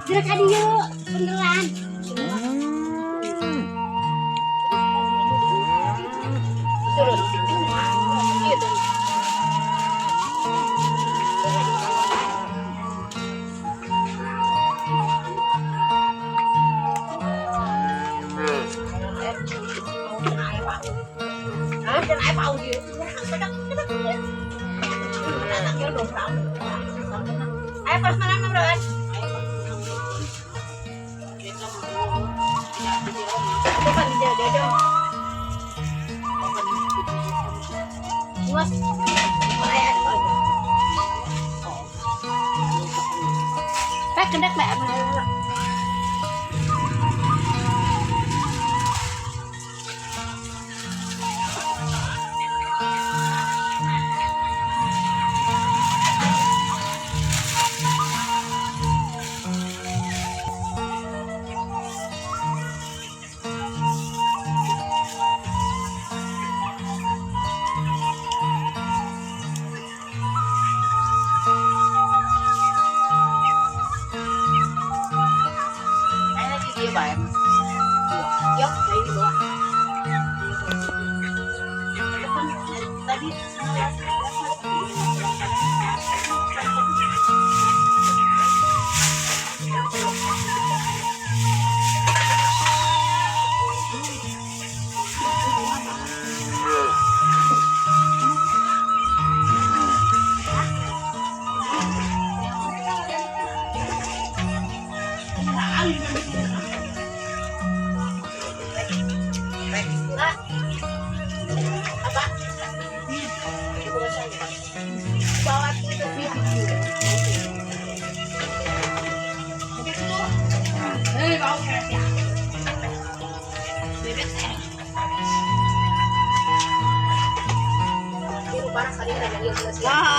Gerak ka dieu, beneran. Turun. Gitu. Ayo pas menang nomor. Pak kendak Pak.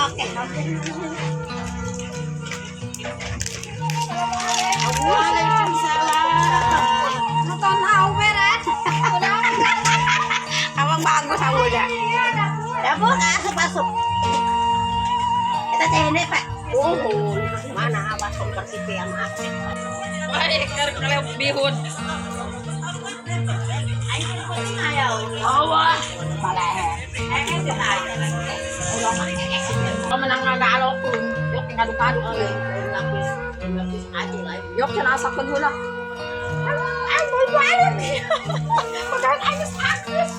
Oke. Waalaikumsalam. Nonton beres. Awang bagus awunya. Dapur asup asup. Kita cene Pak. Oh, mana awas bersih yang asik. Baik, kalau bihun. Awas. Menang nagalo ko. Yok ngaduk-aduk. Yok sinasaktan hula. Ay, balik. Pagkaan ayos ayos.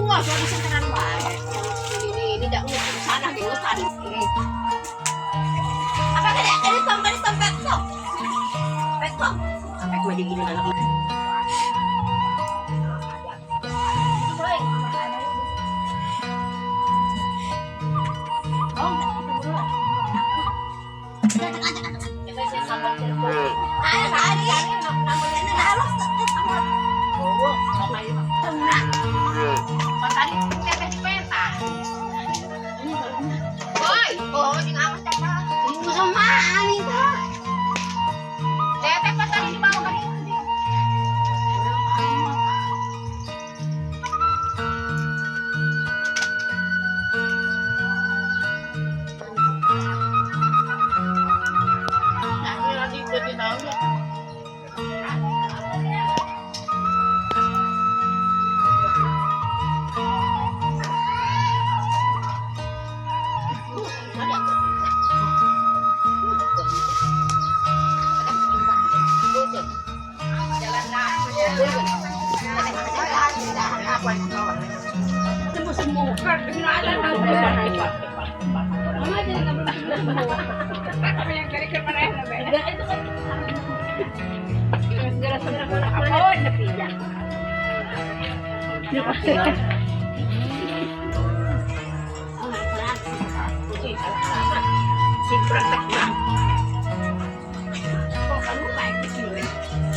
Wah, saya bisa tenan wae. Ini tidak sana di sana. Apa kaya ini sampai sampai sok. Pekok. Sampai gue gini dalam.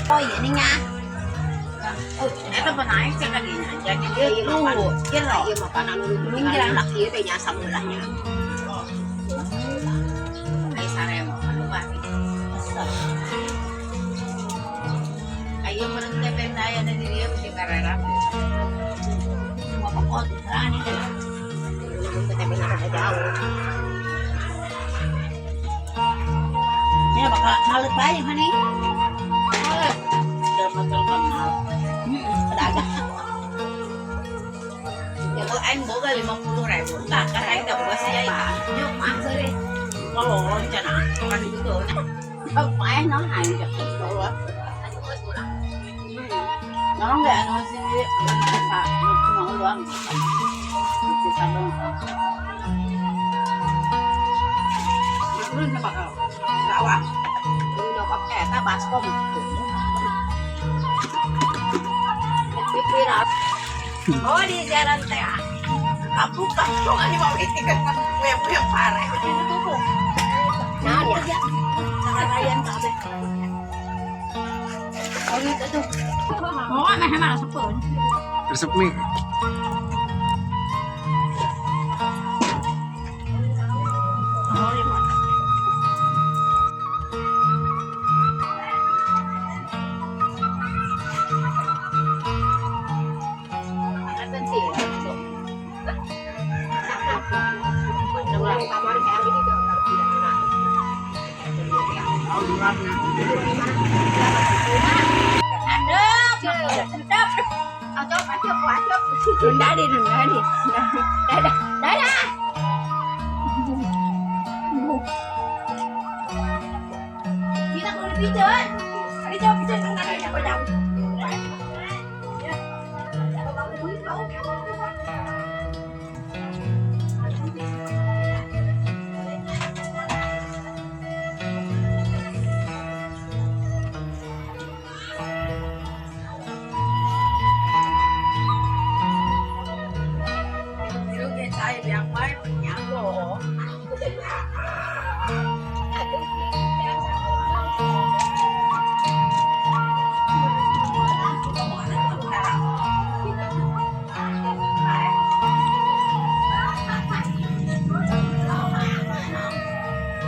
Oh ini nya. Eta panaik cenah gini. Jadi lu kira ieu makanan lu laki teh nya samulahnya. Ai sarem anu mah. Ayo meureun teh aya di dieu di karera. Mau pokok berani teh. Lu teh benar jauh. Halut bae yang hani. Pedagang. Ya kok anh bố cái 50.000 tak kan tak buat sih ya. Yuk, maaf sorry. Kalau rencana kan itu tuh. Không phải nó hành cho tôi. Nó nggak nó sih bisa mau luang. Bisa dong. Lu nampak kau? Awak. Lu udah pakai ta baskom. Oh di jalan teh. Kamu kamu aja mau ikan web pare itu tuh. Nah, ya. Sarayan kabeh. Oh gitu tuh. Mau meh mana sepun. Resep nih. Đừng đá đi, đừng đá đi. Đá ra, đá ra. Kita kudu pijeun. Pijeun, pijeun nang nang pedang.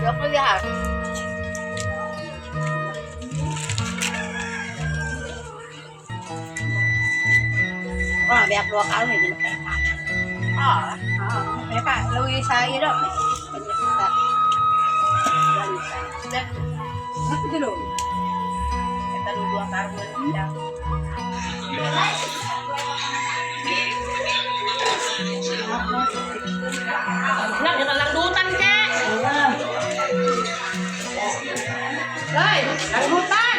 Được bây giờ. Wah, biar dua kali nih jadi Oh, ya Pak, lu saya dong. Dulu. Kita dua karbon ya. Nak kita langdutan kek. Hei, langdutan.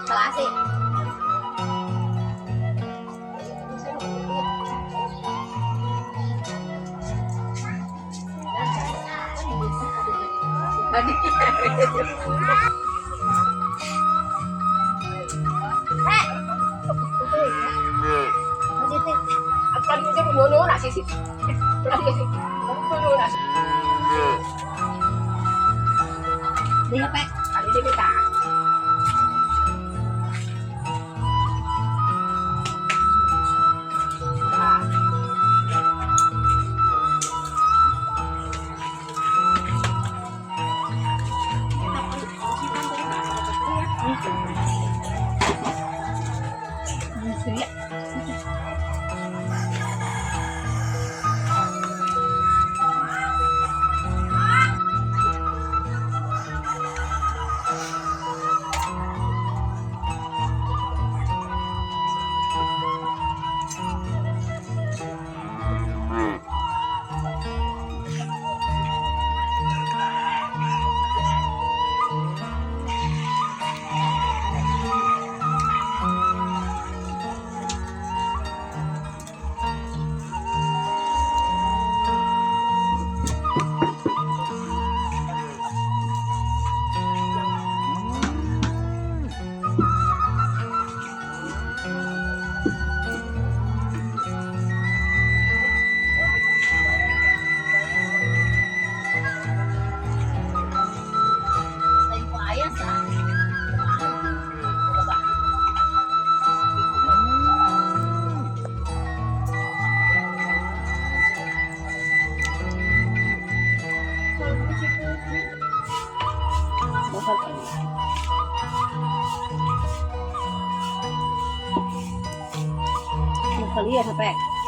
Selasi. Đi hả bác? Iya sampai.